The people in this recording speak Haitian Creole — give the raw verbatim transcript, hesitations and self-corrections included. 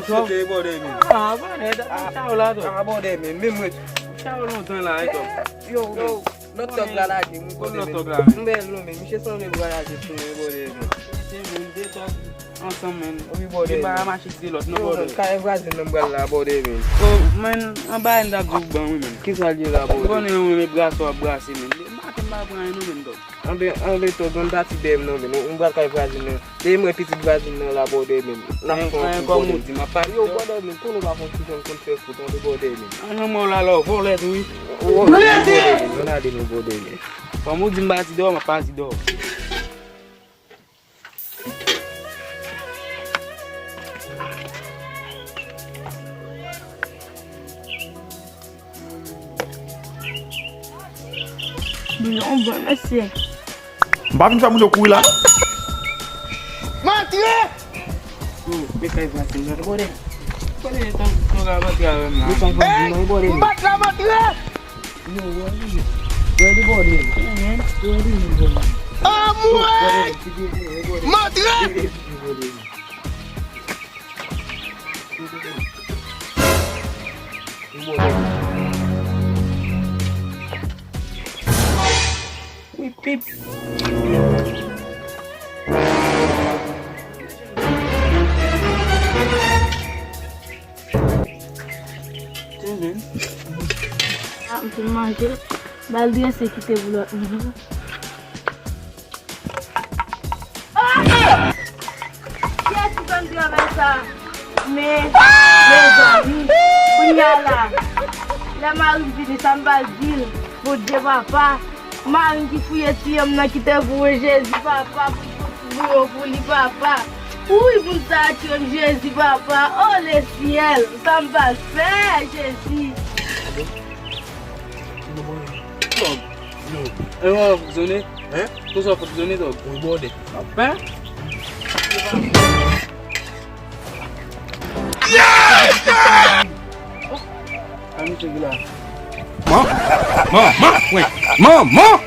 Tòg. Tòg, bòdè, men. Ah, bòdè, dat m chawo la, tòg. Ah, bòdè, men, men mwen. Chawo lontan la, e, tòg. Yo, yo, lòt tòg la lage, mwen, bòdè, men. Lòt tòg la, men. Mwen, non, men, misye sanble bral lage sou mwen, bòdè, men. Se moun, de tòg ansanm, men. Wi, bòdè, men. Yo, men, kay vwazen nan m pral la, bòdè, men. Oh, men, anba en dap di w ban, wi, men. Kisa l ye la, bòdè? Ou konnen, wi, men, brase w ap brase, men. Maten m pa pran anyen, non, men, tòg. Anben, anben, tòg, ann pati dèyè m non, men. Nou, nou pral kay vwazin nan. Depi m wè pitit vwazin nan la, bòdè, men. N ap fè yon kou, bòdè. Yo, bòdè, men, konnen w pa konn kijan m konn fè kou, tande, bòdè, men. An, nan mò la, la, w vòlè tou, wi. Wi, bòdè, men, ann ale non, bòdè, men. Kòm ou di m pati dèyè w, m ap pati dèyè w. Bouyon bon, mesye. M pa vin fè moun yo kouri la, non. Mantre! Oh, men kay vwazen nan, bòdè. Bòdè, tankou w ka rantre avè m la. Men kay vwazen nan, bòdè. M bat la, mantre! Yo, Wendy. Wendy, bòdè. Wendy, bòdè. Anmwey! Mantre! Wi, pip. Ah, m fin manje. Ba l drese kite pou lòt moun. Ah! Kiyès ki konn travay sa? Men, mezanmi, kounye a la, lè mari m vini, sa m pral di l? Bondye, papa, mari m ki fouye tiye m nan, kite pou mwen, Jezi, papa, pou l fè ti bouyon pou li, papa. Wi, moun sa a tiye m, Jezi, papa. O, lesyèl, sa m pral fè, Jezi? Tòg. Yo. E w ap zone? Hein? Konsa w ap zone, tòg? Wi, bòdè. Apen? An misye ki la. Man! Man! Man! Wi. Man! Man!